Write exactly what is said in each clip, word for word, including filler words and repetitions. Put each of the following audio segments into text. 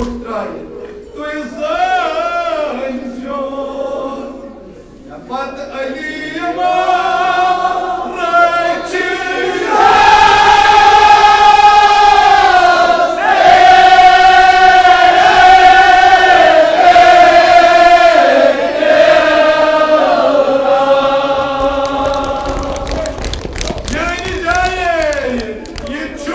ترٛایہِ تُہۍ زٲنۍ زیوٗٹھ۔ مےٚ پتہٕ علی امام رٲچھِتھ۔ میانہِ جایہِ، یہِ چھُ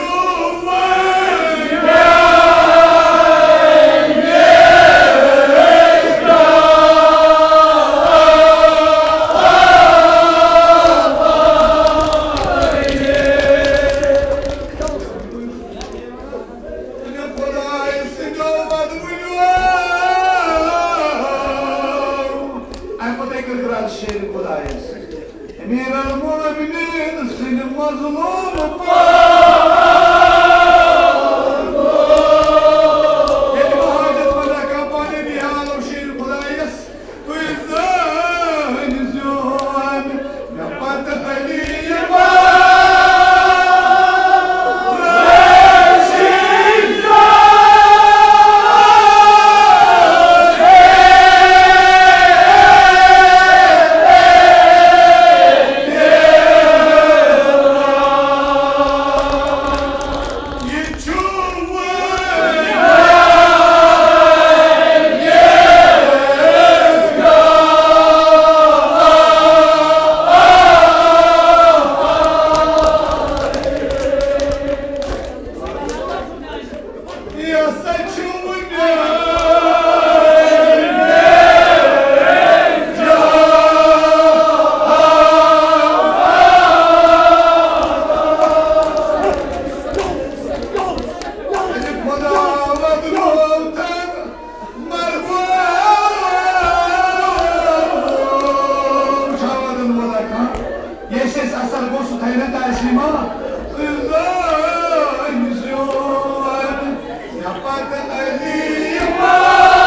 وۄنۍ خۄداے سٕنٛدیو وَدوٕنیو۔ اَمہِ پَتَے کٔر گرٛد شیرِ خۄدایَس۔ امیر المومنین سٕنٛدِ مظلوم پاک۔ ییٚلہِ بہٕ حاجت منٛد ہٮ۪کان پانَے بیٚہہ عالم شیٖر خۄدایَس، تُہۍ زٲنۍ زیون مےٚ پتہٕ علی امام۔ ییٚلہِ اَسہِ اثر گوٚو، سُہ تھایہِ نہ تعظیٖما۔ تُہۍ زٲنۍ زیون مےٚ پتہٕ علی امام۔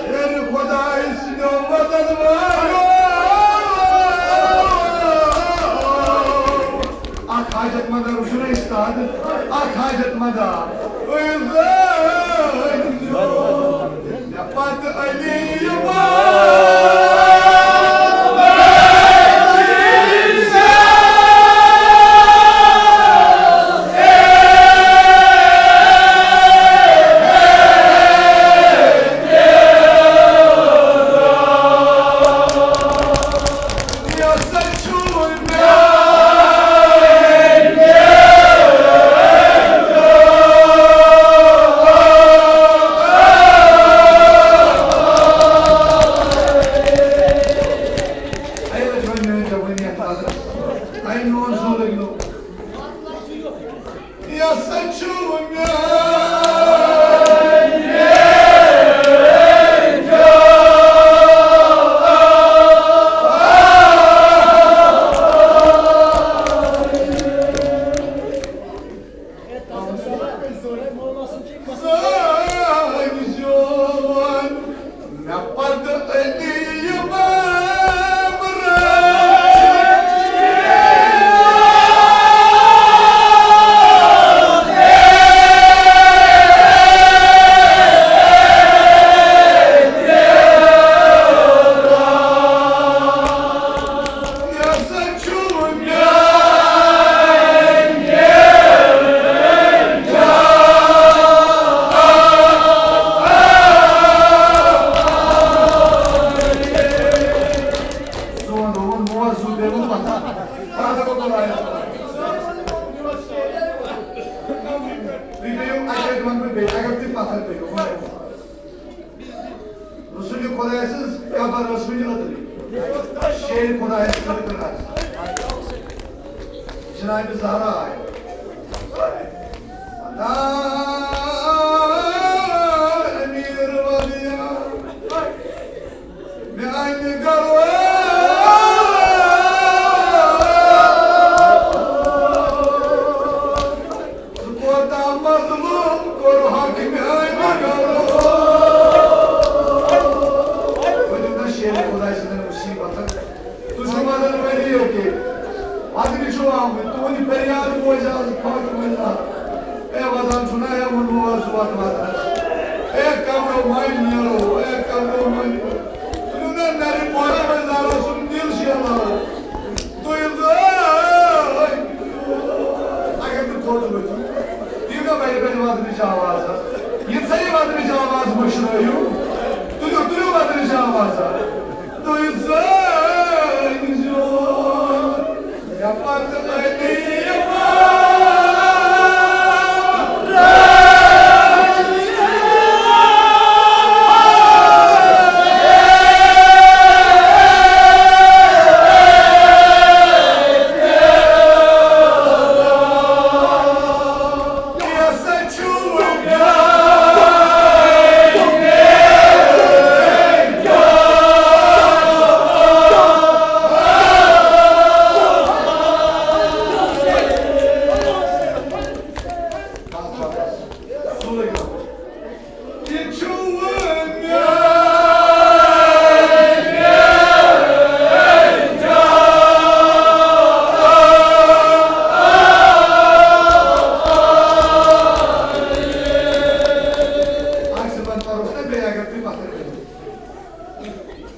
شیرِ خۄدایہِ سٕنٛدیو مدد والو۔ اکھ حاجت مندہ، وٕچھِو نا استاد، اکھ حاجت مندہ۔ مےٚ پتہٕ علی امام۔ پتہٕ علی امام رسول خدایہ سٕنٛز قبر ٲس وٕنہِ أدرٕے۔ شیرِ خدایس خٲطرٕ آسہِ۔ جناب زہرا آیہِ۔ امیر ولیا، میانہِ گرٕ۔ ژٕ کوتاہ مظلوم کوٚرہکھ میانہِ گرٕ۔ ؤنِو نا شیرِ خدایہِ سٕنٛدٮ۪ن مُصیبتن۔ تُہۍ چھِو وَنان ؤری ییٚتہِ۔ وَتنہِ چھُو آمٕتۍ۔ تُہُنٛد فریاد بوزِ آز فاطمہ اللہ۔ اے وَدان چھُنہ، اے ووٚنمو آز وَتہٕ وَدنَس۔ اے قبرو مٔنٛزۍ نیرو، اے قبرو مٔنٛزۍ۔ تُلِو نا نَرِ پورہ منٛز دارو سُنٛد دِل شیلاو۔ تُہۍ زٲے۔ اگر نہٕ تھوٚد ؤتھِو، یہِ نہ بَنہِ بَنہِ وَدنٕچ آواز۔ یہِ ژھَنہِ وَدنٕچ آواز مٔشرٲیِو۔ تُلِو، تُلِو وَدنٕچ آواز۔ تُہۍ زٲنۍ زیو۔ مےٚ پتہٕ أتی یِوان۔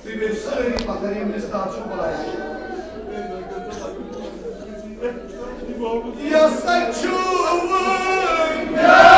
تُہۍ بیٚیہِ سٲری پتھر یِم رِشتہٕ دار چھِو بُلٲیِتھ۔ یہِ ہسا چھُ وۄنۍ میٛانہِ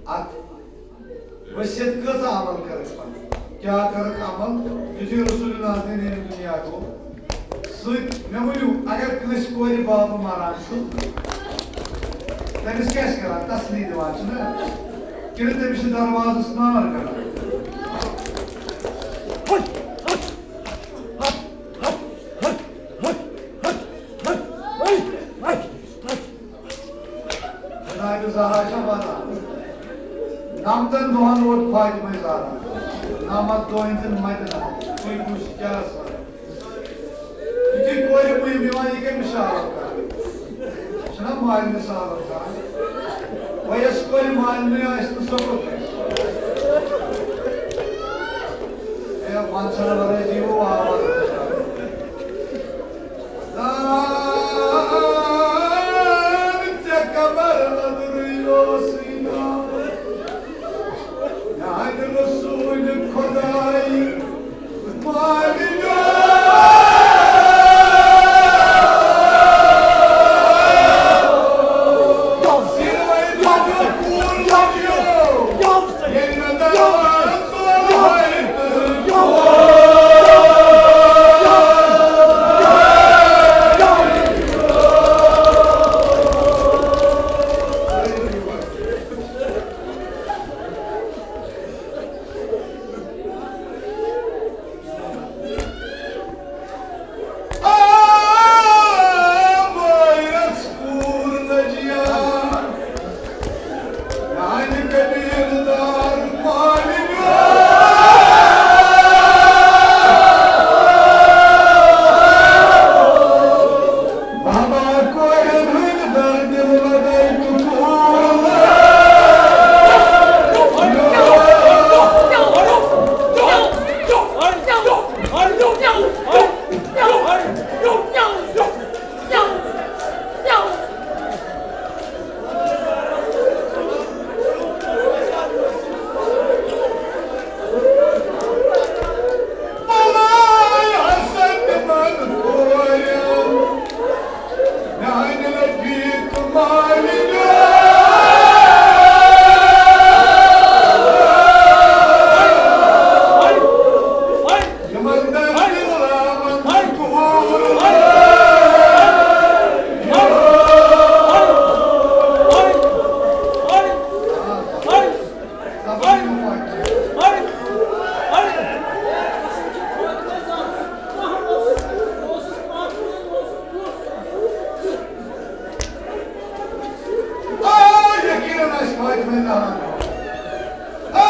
اتھ وصیت کۭژاہ عمل کٔرٕکھ پتہٕ؟ کیٛاہ کٔرٕکھ عمل؟ یُتھُے رسول نازنین ییٚمہِ دُنیا گوٚو، سۭتۍ مےٚ ؤنِو، اگر کٲنٛسہِ کورِ بابہٕ مران چھُ، تٔمِس کیٛاہ چھِ کران؟ تسلی دِوان چھِ نا؟ کِنہٕ تٔمِس چھِ دروازس نار کران؟ جناب زہرا چھا وَنان، نَمتَن دۄہَن ووت فاطمہ زہرا، نَمَتھ دۄہَن تہِ مَدِ نظر۔ تُہۍ وٕچھ کیٛاہ سا۔ یہِ کہِ کورِ مُہِم یِوان، یہِ کٔمِس چھِ عالم کران؟ چھُنہ مالنہِ سالم کران؟ وۄنۍ یۄس کورِ مالنہِ آسہِ نہٕ، سۄ کوٚت گژھِ؟ اے، وَنسَن وَرٲے دِیِو آواز۔ زان ژےٚ قبر اندرٕے اوسُے نا۔ میانہِ رسول خداے مالِنیو۔ سِروے بجو کوٗر لگیو۔ ییٚلہِ مےٚ دروازٕ کھول۔ آ، یقیناً آسہِ فاطمہ زہرا۔ آ،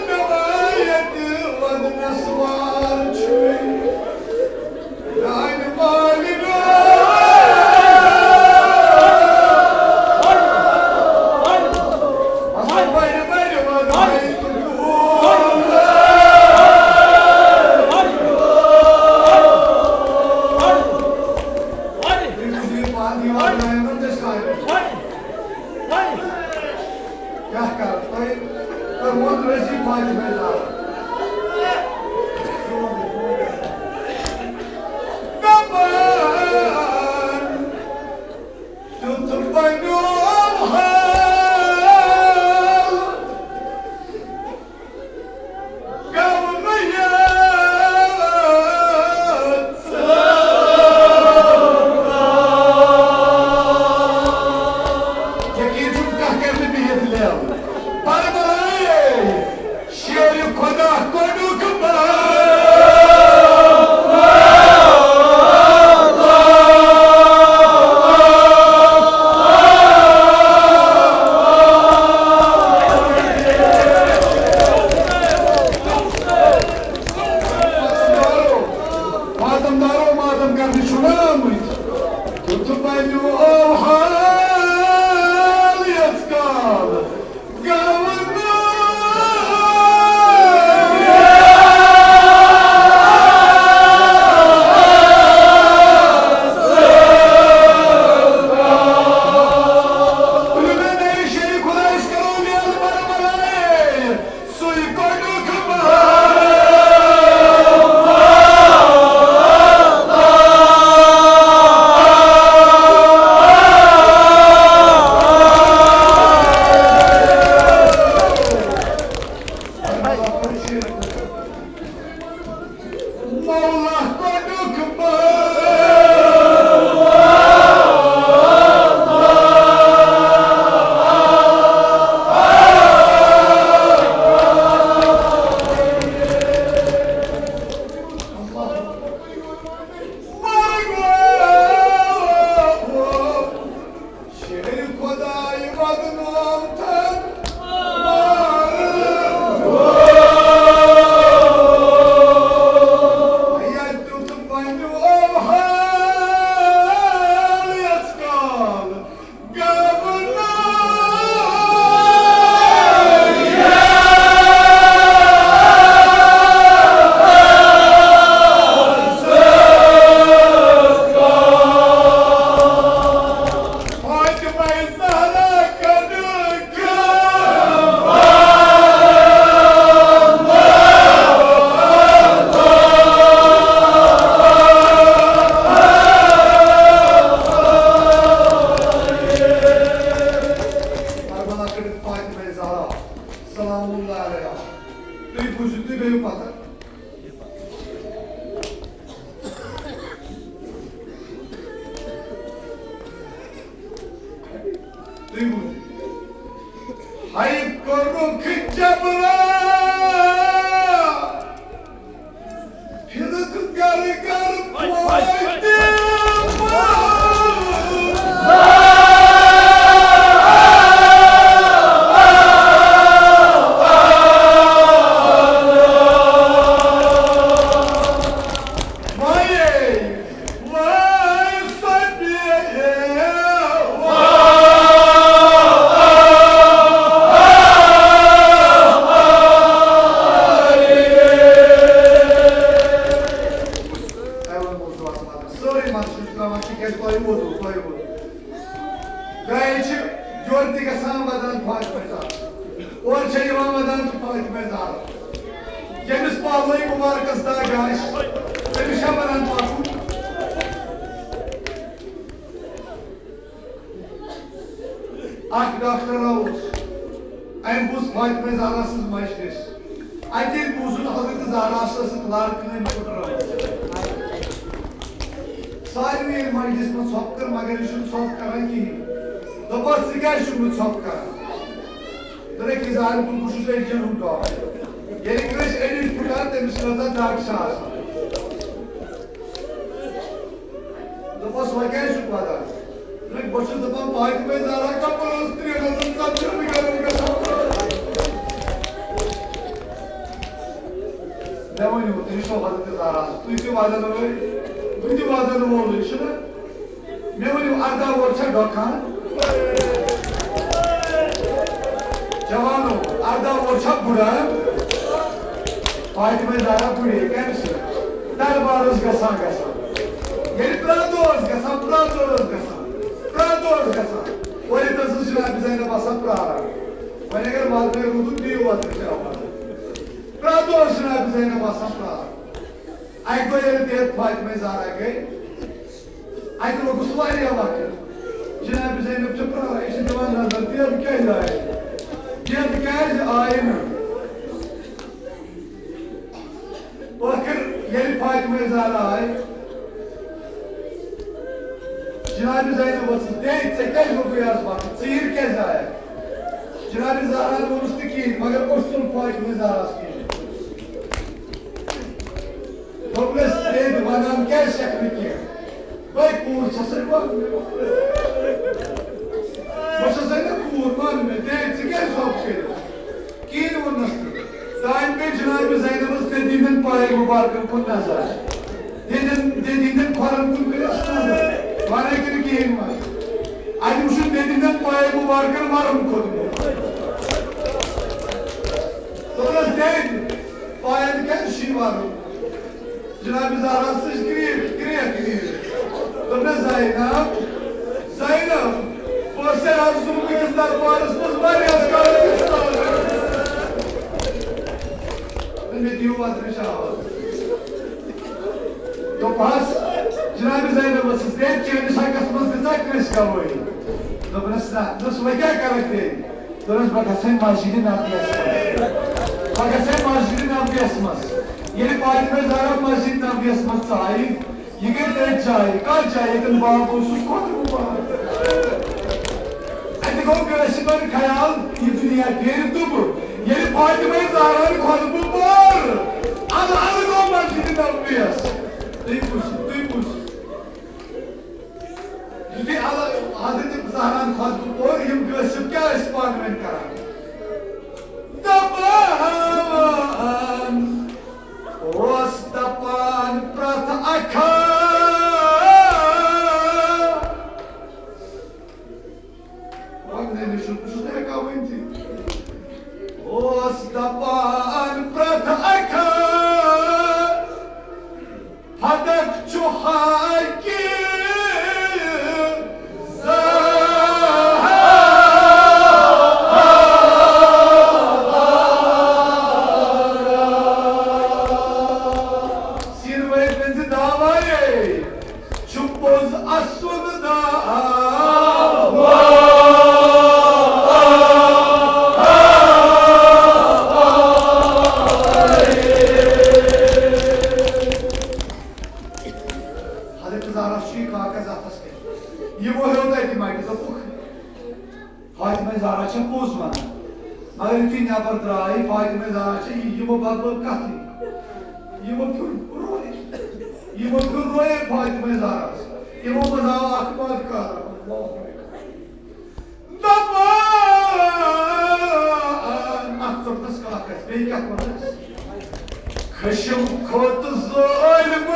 مےٚ وَن ییٚتہِ وَننَس وار چھُے۔ میانہِ مالہِ کیٛاہ کَرٕ؟ تۄہہِ، تۄہہِ ووٚن رٔزی ماجہِ ہٕنٛدۍ ناو۔ دَپان، تیُتھ بَنیوم حال، گوٚو نہٕ یاد۔ یقین چھُم، کانٛہہ کَرِ نہٕ بِہِتھ لیو۔ پَرٕ بَلایے، شیرِ خۄدا۔ سلام اللہ علیہ۔ تُہۍ بوٗزِو، تُہۍ گٔیِو پتہ۔ تُہۍ بوٗزِو۔ ہَے کوٚرُکھ جبرا، پھِرُکھ گرٕ گرٕ پھٲٹۍ۔ وَے، وَے سۄ بیٚیہِ۔ سٲری مسجد ترٛاوان، تِکیٛازِ تۄہہِ ووتوٕ، تۄہہِ ووتوٕ۔ گرِ چھِ یورٕ تہِ گژھان ودان فاطمہ زہرا، اورٕ چھےٚ یِوان ودان تہٕ فاطمہ زہرا۔ ییٚمِس پالوٕے مُبارکس دگ آسہِ، تٔمِس چھا ونان پکُن؟ اکھ ڈاکٹر اوس، أمۍ بوٗز فاطمہ زہرا سٕنٛز مجلس۔ اَتہِ ییٚلہِ بوٗزُن حضرت زہرا سٕنٛز لڑکہٕ أمۍ پھُٹرٲو۔ سارنٕے ییٚلہِ مجلس منٛز ژھۄپہٕ کٔر، مگر یہِ چھُنہٕ ژھۄپہٕ کران کِہیٖنۍ۔ دوٚپُس، "ژٕ کیٛازِ چھُکھ نہٕ ژھۄپہٕ کران؟" دوٚپُن، "أکِس زہرا کُن، بہٕ چھُس أڈجن ہُنٛد ڈاکٹر۔ ییٚلہِ کٲنٛسہِ أڈِج پھُٹان، تٔمِس چھِ روزان دگ ساس۔" دوٚپمَس، "وۄنۍ کیٛازِ چھُکھ وَدان؟" دوٚپُن، "بہٕ چھُس دَپان، فاطمہ زہرا کَپٲرۍ ٲس ترٛٮ۪ن ہَتَن ژَتجِہَن گَرَن گژھان؟" مےٚ ؤنِو، تُہۍ چھِو حضرت زہرا، تُہۍ تہِ وَدَن وٲلۍ، بہٕ تہِ وَدَن وولٕے، چھُنہ؟ مےٚ ؤنِو، اَرداہ وُہُر چھا ڈۄکان؟ جوانو، اَرداہ وُہُر چھا بُڑان؟ فاطمہ زہرا بُڑے، کَمہِ سۭتۍ؟ دربار اوس گژھان، گژھان۔ ییٚلہِ پرٛٮ۪تھ دۄہ اوس گژھان، پرٛٮ۪تھ دۄہ اوس گژھان، پرٛٮ۪تھ دۄہ اوس گژھان۔ اور ییٚتہِ ٲسٕس جناب زینب آسان پرٛاران۔ وۄنۍ اگر وۄتلے روٗدُن، دِیِو وۄتلہٕ چاوان۔ پرٛٮ۪تھ دۄہ اوس جناب زینب آسان پرٛاران۔ اَکہِ دۄہ ییٚلہِ دٮ۪د فاطمہ زہرا گٔے، اَتہِ لوٚگُس واریاہ وقت۔ جناب زینب چھِ پرٛاران، یہِ چھِ دِوان نظر، دٮ۪د کیٛازِ آیہِ نہٕ؟ دٮ۪د کیٛازِ آیہِ نہٕ؟ ٲخٕر ییٚلہِ فاطمہ زہرا آیہِ، جناب زینب ؤژھٕس، "دٮ۪د، ژےٚ کیٛازِ لوٚگُے آز وقت؟ ژیٖرۍ کیٛازِ آیَکھ؟" جناب زہرا ووٚنُس نہٕ کِہیٖنۍ، مگر اوٚش ژوٚل فاطمہ زہراہَس کِہیٖنۍ۔ دوٚپنَس، "دٮ۪د، وَنان کیٛازِ چھَکھ نہٕ کینٛہہ؟ بَے کوٗر چھَسَے، وَن مےٚ۔ بہٕ چھَسَے نہ کوٗر، وَن مےٚ، دٮ۪د، ژٕ کیٛازِ ژھۄپہٕ کٔرِتھ؟" کِہیٖنۍ ووٚننَس نہٕ۔ دانہِ پے جناب زینبَس دٮ۪دِ ہِنٛدٮ۪ن پایَن مُبارکَن کُن نظر۔ دٮ۪دٮ۪ن، دٮ۪دِ ہِنٛدٮ۪ن کھۄرَن کُن کٔرِس نظر۔ وَنَے کِنہٕ کِہیٖنۍ وَن؟ اَتہِ وٕچھُن دٮ۪دِ ہِنٛدٮ۪ن پایَن مُبارکَن وَرُم کھوٚتمُت۔ دوٚپنَس، "دٮ۪دِ، پایَن کیٛازِ چھُے وَرُم؟" جناب زہرا سٕنٛز کرٛیٖکھ، کرٛیکھ نیٖرِتھ۔ دوٚپنَس، "زینب، زینب، بہٕ ٲسَے آز صُبحُک أکِس دربارَس منٛز واریاہَس کالَس استاد۔ مےٚ دِیِو وۄترٕ چاوَل۔" دوٚپہَس، جناب زینب ٲسٕس، "دٮ۪د، چٲنِس حقَس منٛز دِژا کٲنٛسہِ گوٲہی؟" دوٚپنَس، "نہ۔" دوٚپُس، "وۄنۍ کیٛاہ کَرَکھ تیٚلہِ؟" دوٚپنَس، "بہٕ گژھٕ مسجد نبویَس منٛز۔ بہٕ گژھٕ مسجد نبویَس منٛز۔" ییٚلہِ فاطمہ زہرا مسجد نبویَس منٛز ژایہِ، یہِ گٔے تٔتھۍ جایہِ۔ کَتھ جایہِ؟ ییٚتٮ۪ن باب اوسُس کھوٚتمُت۔ اَتہِ گوٚو کٲنٛسہِ پَتہٕ خیال، یہِ دُنیا پھیرِ دُبہٕ۔ ییٚلہِ فاطمہ زہرا ہن خطبہٕ پوٚر، اَدٕ، اَدٕ گوٚو مسجد نبویَس۔ تُہۍ پرٛژھِو، تُہۍ پرٛژھِو۔ یُتھُے حضرت زہرا ہن خطبہٕ پوٚر، یِم قٲصد کیٛاہ ٲسۍ پانہٕ ؤنۍ کران؟ دپان اوس، دپان پرٛٮ۪تھ اکھا، وۄنۍ نہٕ، مےٚ چھُ، بہٕ چھُس نہٕ ہٮ۪کان ؤنتھٕے۔ اوس دپان پرٛٮ۪تھ اکھا، فدک چھُ حاکم زہرا۔ سیٖنہٕ وٲلۍ ؤنۍ زِ دعوایے چھُ پوٚز اَسُن دعوا۔ فاطمہ زہرا چھےٚ پوٚز ونان، مگر یُتھُے نٮ۪بر درٛاے، فاطمہ زہرا چھےٚ یہِ، یِمو بدلٲو کتھٕے۔ یِمو پھیُر روے، یِمو پھیُر روے فاطمہ زہراہس۔ یِمو منٛز آو اکھ بدکار۔ اللہ اکبر۔ دپان، اتھ ژوٚٹنس کاکس، بیٚیہِ کیٛاہ کوٚرنس؟ خشم کھوٚت ظٲلمس۔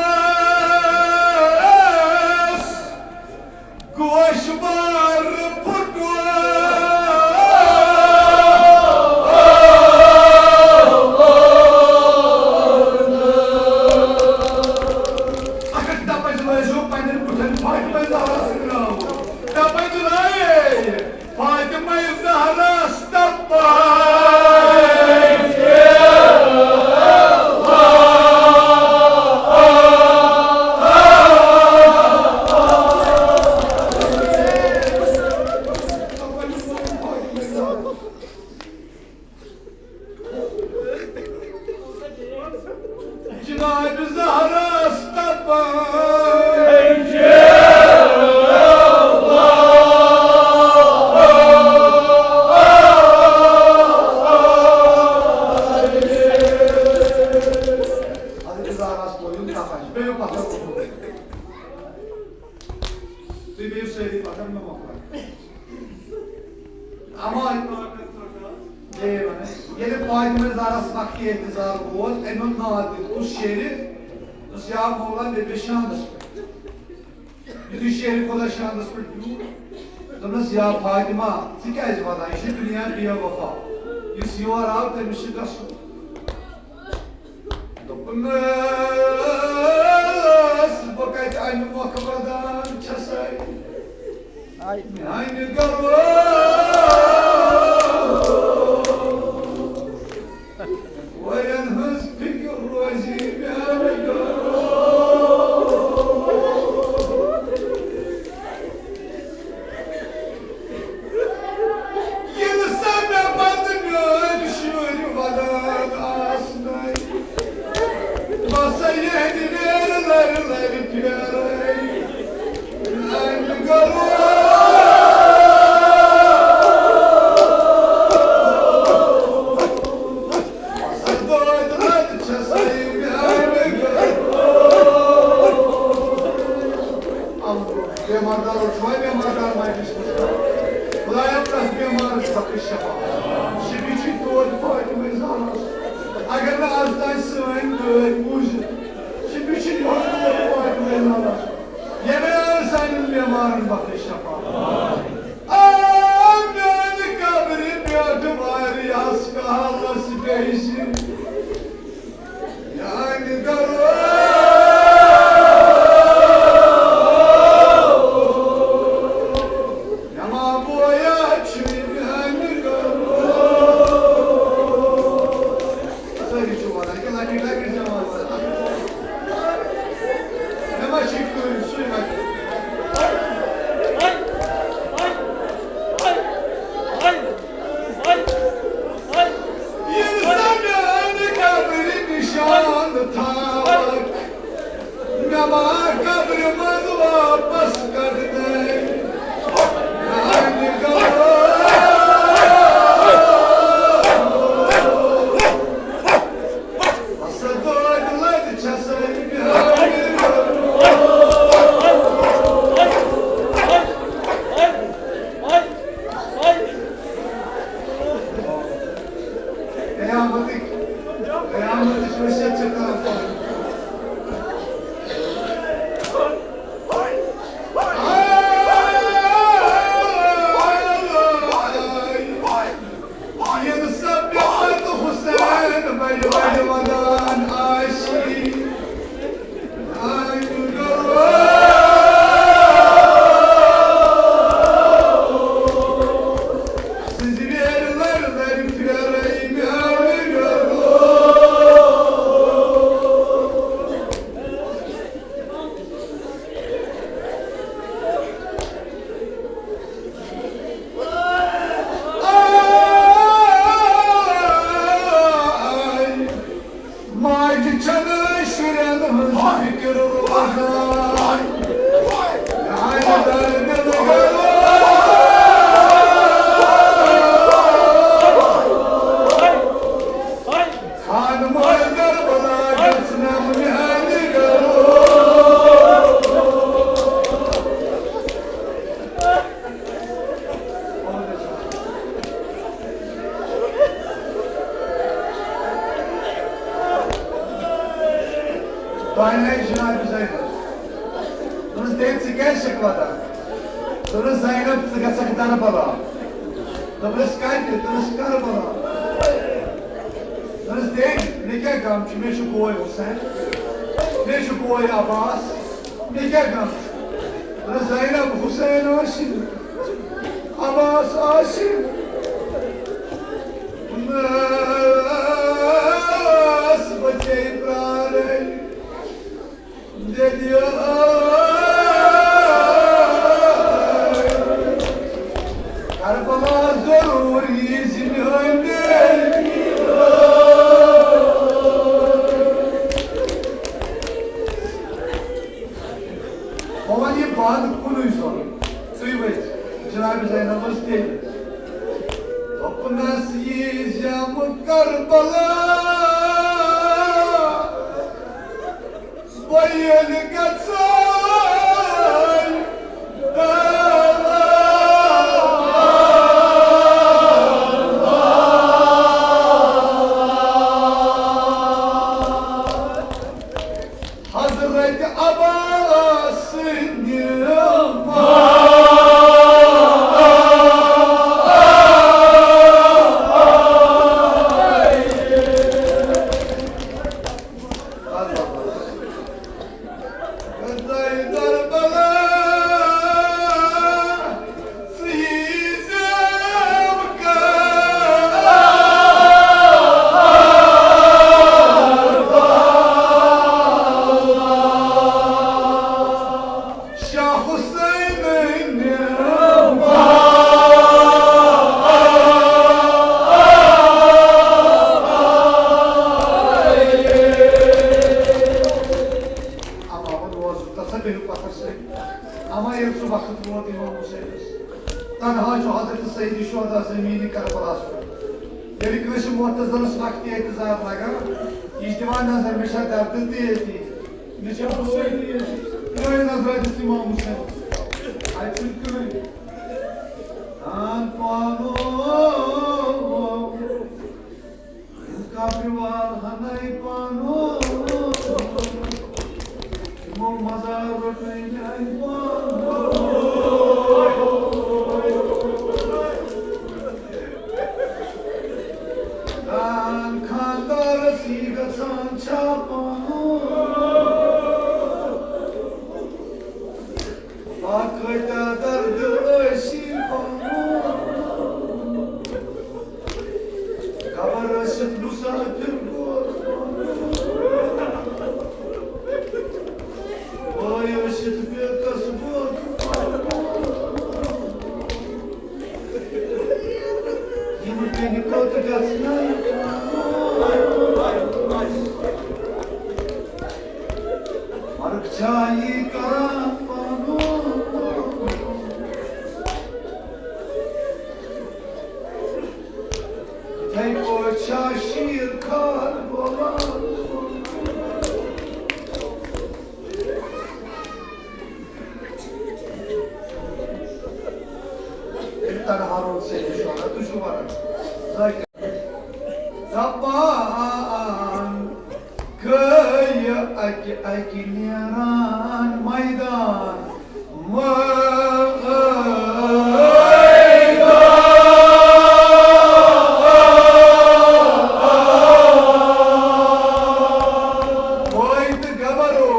گوشوار پھُٹو۔ اگر دپان لٲزیو پننٮ۪ن کُٹھٮ۪ن فاطمہ زہرا سۭتۍ راوُن۔ دپان لٲے فاطمہ زہرا تپان۔ جناب زہرا تپان۔ حضرت زہرا کوٚر یُن تپان، بیٚیہِ پتھر کوٚرمُت۔ تُہۍ بِہِو سٲری پتھر، مےٚ مۄکلاو۔ اما ییٚلہِ فاطمہ زہراہس وقتِ اعتزال ووت، أمۍ اوٚن ناد دیُت، کُس شیرِ؟ دوٚپُس، یا مولا، مےٚ بیٚہہ شاندس پٮ۪ٹھ۔ یُتھُے شیرِ خۄدا شاندس پٮ۪ٹھ بیوٗٹھ، دوٚپنس، یا فاطمہ، ژٕ کیٛازِ ودان؟ یہِ چھِ دُنیا بے وفا۔ یُس یور آو، تٔمِس چھِ گژھُن۔ دوٚپنس، بہٕ کتہِ انہِ مۄکھ ودان چھسے؟ میانہِ گرٕ کورٮ۪ن ہٕنٛز فِکر روزِ میانہِ گرٕ۔ ییٚلہِ سا مےٚ پتہٕ میٲنۍ شُرۍ ودان آسنَے، بہٕ سا یِہنٛدِ ویرٕ لرِ لرِ پھیرَے۔ میانہِ گرٕ سا دۄد لرِ چھَسَے میانہِ گرٕ۔ بیمار دارو چھُوا بیمار دار مجلس منٛز؟ خدایا، پرٛٮ۪تھ بیمارس بخش شفا۔ شفیع چھُے توتہِ فاطمہ زہراہس۔ اگر نہٕ از تام سٲنۍ گٲڑۍ موٗجوٗد، شفیع چھُے یِہوٚے توتہِ فاطمہ زہراہس۔ ییٚمہِ آیہِ سانٮ۪ن بیمارن بخش شفا۔ آ، میانہِ قبرِ پٮ۪ٹھ واریاہس کالس بیٚہہ زِ۔ میانہِ گرٕ مےٚ ما بویا چھُے میانہِ گرٕ۔ سٲری چھِو وَنان، یہِ لۄکٕٹۍ لۄکٕٹۍ جوان وَنان۔ مےٚ ما چھِ کٲنٛسہِ سُے وَنان۔ وۄنۍ آیہِ جناب زینب۔ دوٚپنَس، "دے، ژٕ کیٛازِ چھَکھ وَدان؟" دوٚپنَس، "زینب، ژٕ گژھکھ دربلا۔" دوٚپنَس، "کَتہِ؟" دوٚپنَس، "کربلا۔" دوٚپنَس، "دے، مےٚ کیٛاہ غم چھُ؟ مےٚ چھُ بوے حسین، مےٚ چھُ بوے عباس، مےٚ کیٛاہ غم چھُ؟" دوٚپنَس، "زینب، حسین آسہِ، عباس آسہِ۔" مس بچے پرارے، دے دیا۔ کربلا ضرور یی زِ میٲنۍ بیٚنہِ۔ بہٕ وَنہٕ یہِ بنٛد کُنُے زوٚن۔ تُہۍ ؤتھۍ۔ جناب زینب ؤژھ تیٚلہِ۔ دوٚپنَس، "ییٖزٮ۪م کربلا، بہٕ ییٚلہِ گژھٕ۔" حضرت عباس سٕنٛدِ شاہ حسین۔ اما وۄنۍ روز تسا بیٚہِو پتھر سۭتۍ۔ اما ییٚلہِ سُہ وقت ووت امام حسینس، تنہا چھُ حضرت سید شہدا زمین کربلاہس پٮ۪ٹھ۔ ییٚلہِ کٲنٛسہِ معتزلس وقتِ اعتذار لگان، یہِ چھِ دِوان نظر، مےٚ چھا دردٕ تہِ ییٚتی، مےٚ چھا بوے تہِ ییٚتی۔ یِہوٚے نظرا دِژ امام حسین۔ اَتہِ چھُنہٕ کٕہٕنۍ۔ آن پانو۔ قبرِ وال ہنائی پانو، تِمو مزار رٹنائی پانو۔ دان خاندارس یی گژھان چھا پانو؟ باقٲعدٕ درد ٲسی پانو۔ خبر ٲسِتھ مسافر گوٚو۔ بٲے ٲسِتھ بے کس گوٚو۔ یِم کِنہِ کوٚت گژھنَے؟ مرگ چھا یی کران پانو؟ یِتھَے پٲٹھۍ چھا شیٖر کھار بولان؟ تیٚلہِ تنہا روٗد سید شہدا، تُہۍ چھِو وَنان۔ دپان گٔیہِ اکہِ اکہِ نیران میدان۔ بٲے تہٕ گبرو،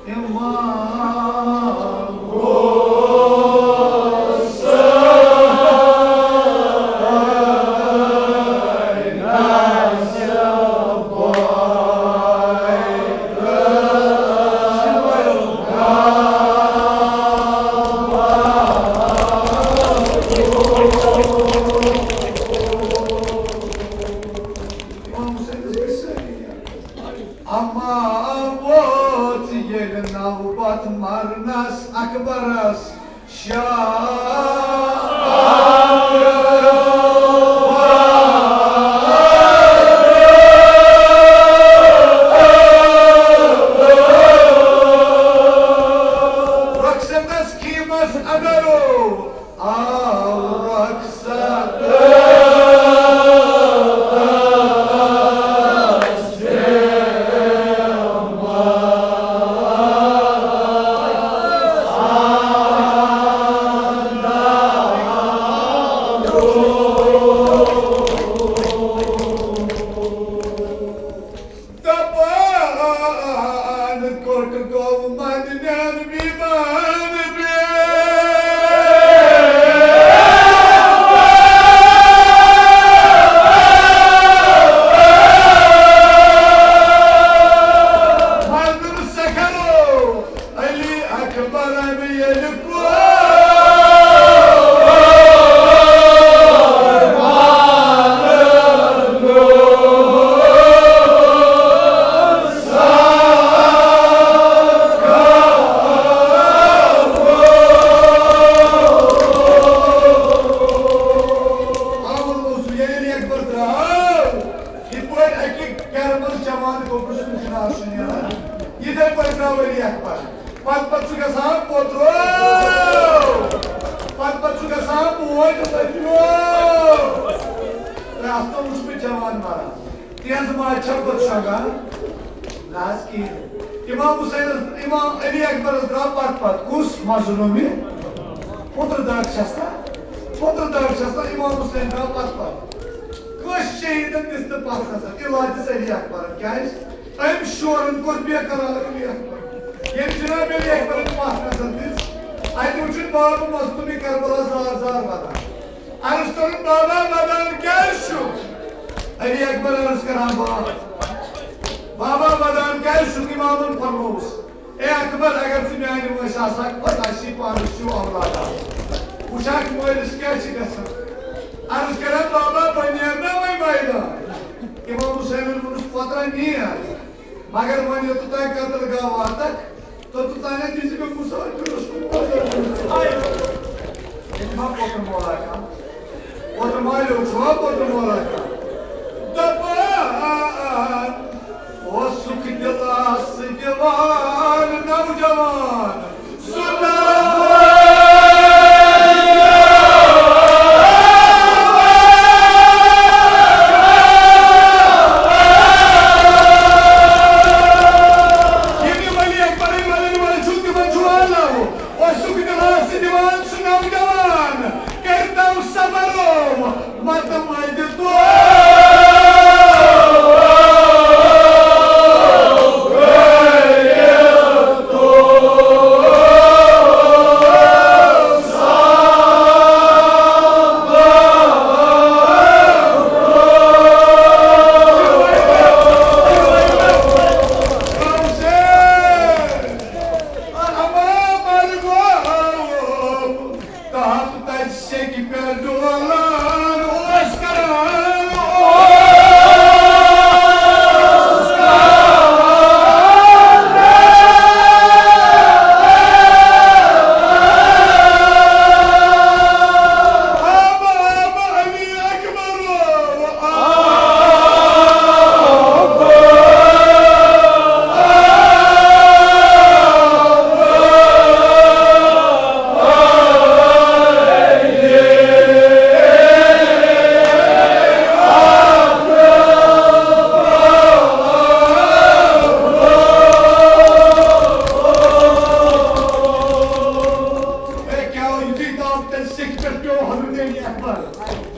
امام حسین۔ دپان کوٚٹ گوٚو مدنٮ۪ن بیمار بے۔ مدن سکھرو علی اکبرن ییٚلہِ کوٚر۔ آمُت اوس ییٚلہِ اکبر درٛاو، یِتھ پٲٹھۍ اَکہِ گرٕ منٛز جوان گوٚبرٕ سُنٛد چِنار چھُ نیران، یِتھَے پٲٹھۍ درٛاو علی اکبر۔ پتہٕ پتہٕ چھُ گژھان پوترو، پتہٕ پتہٕ چھُ گژھان موج لٔجمو۔ تۄہہِ آسنو وٕچھمُت جوان مران، تِہنٛز ماجہِ چھا پتہٕ شۄنٛگان؟ نہ حظ کِہیٖنۍ۔ امام حسینس، امام علی اکبرس درٛاو پتہٕ پتہٕ۔ کُس؟ مظلومہِ پُترٕ داغ چھس نا، پُترٕ داغ چھس نا، امام حسین درٛاو پتہٕ پتہٕ۔ کٲنٛسہِ شہیٖدن دِژ نہٕ پتھ نظر، الا دِژ علی اکبرن۔ کیٛازِ؟ أمۍ شورن کوٚر بے قرار علی اکبر۔ ییٚلہِ جناب علی اکبرن پتھ نظر دِژ، اتہِ وُچھُن بابہٕ مظلومِ کربلا زار زار ودان۔ عرض کوٚرُن، بابا ودان کیٛازِ چھُکھ؟ علی اکبر عرض کران، بابا، بابا ودان کیٛازِ چھُکھ؟ امامن فرمووُس، اے اکبر، اگر ژٕ میانہِ وٲنٛسہِ آسہٕ ہاکھ، پتہٕ آسی پانس ہیوٗ اولاد آسان۔ وٕچھ ہاکھ مٲلِس کیٛاہ چھِ گژھان۔ عرض کران، بابا، بہٕ نیرٕ نا وۄنۍ میدان؟ امام حسینن ووٚنُس، پترا نیر، مگر وۄنۍ یوٚتتھ تام قتل گاہ واتکھ، توٚتتھ تام دِژ مےٚ مسافرس کُن نظر۔ ییٚتہِ ما پوٚتُن مولا کانٛہہ؟ پوٚتُن مالیو چھُوا پوٚتُن مولا کانٛہہ؟ دپان اوسُکھ دِلس دِوان نوجوان۔ سُہ نوجوان۔ یِم یِم علی اکبرٕنۍ ونن وٲلۍ چھِو، تِمن چھُ والناوُن۔ اوسُکھ دِلس دِوان سُہ نوجوان، کٔرۍتو صبر و مت مٔدِ تو۔ تہٕ ہم تَتہِ سیٚکہِ پٮ۪ٹھ ڈولان اوس کران۔ آبا، آبا، علی اکبر۔ ہے، کیٛاہ یُتھُے تام تَتہِ سیٚکہِ پٮ۪ٹھ پیوٚو حضرت علی اکبر۔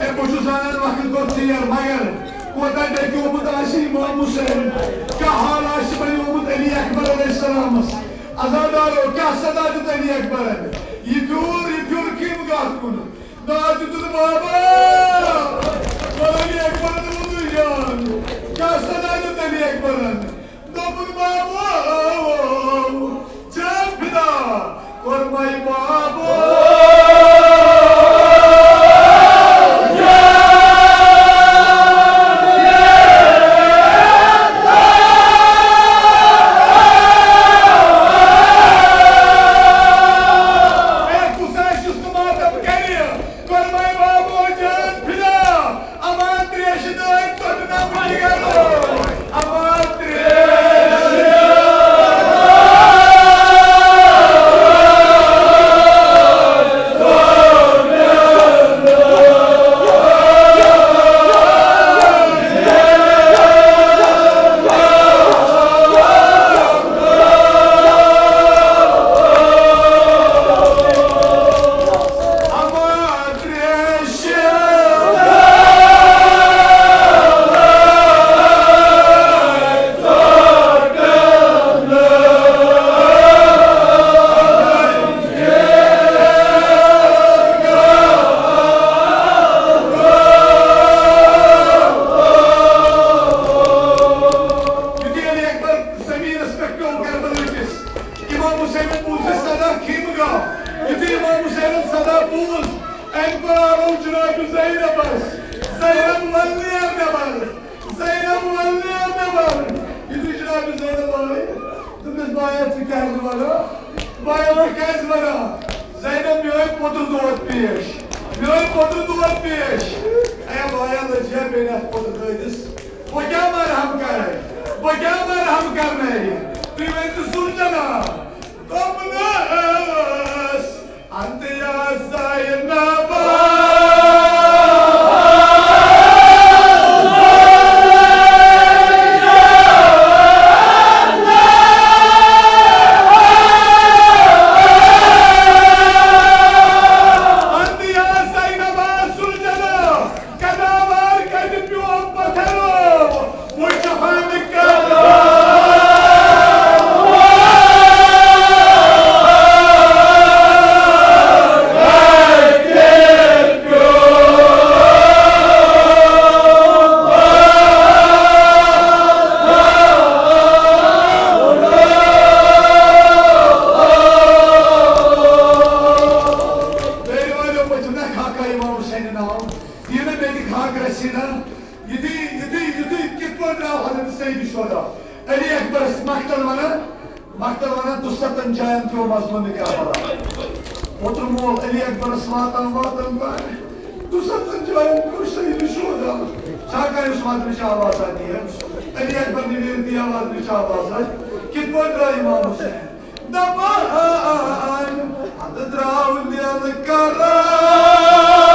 ہے، بہٕ چھُس زانان وقت گوٚو ژیر، مگر کوتاہ ڈٔکیومُت آسہِ امام حسین، کیٛاہ حال آسہِ بنیومُت علی اکبر علیہ السلامس۔ عزادارو، کیٛاہ صدا دیُت علی اکبرن؟ یہِ پھیوٗر، یہِ پھیوٗر کَمہِ گاہ کُن؟ ناو دیُتُن بابا۔ ووٚن علی اکبرن، ووٚنُن جان۔ کیٛاہ صدا دیُت علی اکبرن؟ دوٚپُن بابا، جان فدا، کوٚرمَے بابا۔ اے، کُس آسہِ یُس نہٕ ماتم کرِ؟ کوٚرمَے بابا۔ بایا، ژٕ کیٛازِ ونان؟ زینب، میٲنۍ پوٚتُر دود پیش، میٲنۍ پوٚتُر دود پیش۔ اے بایا، لٔج یا بیٚنہِ اَتھ پوٚتُر دٲدِس؟ بہٕ کیٛاہ مرہم کرے؟ بہٕ کیٛاہ مرہم کرنٲوِن؟ تُہۍ ؤنۍ تو سُلجنا، دوٚپنَس، انت یا زینب۔ انت یا زینب سُلجنا، قداوار کتہِ پیوم پتھرو، وٕچھ ہن قداوار۔ میرے والو، بہٕ چھُس نہ خاکہ امام حسین ناو، یہِ نہٕ مےٚ تہِ خاکہ رسیٖنہ، یِتھُے، یِتھُے، یِتھُے کِتھ پٲٹھۍ درٛاو حضرت سید شہدا علی اکبرس مقتل ونان، مقتل ونان دُستن جاین پیوٚو مظلوم کربلا۔ پوٚتُر مول علی اکبرس واتان واتان تانۍ دُستن جاین پیوٚو سید شہدا۔ چھا کانٛہہ یُس واتنٕچ آواز آسہِ دِیان؟ علی اکبر نِویرتی آواز نِچ آواز آسہِ۔ کِتھ پٲٹھۍ درٛاو امام حسین؟ دپان، ادٕ درٛاو لیلہٕ کران۔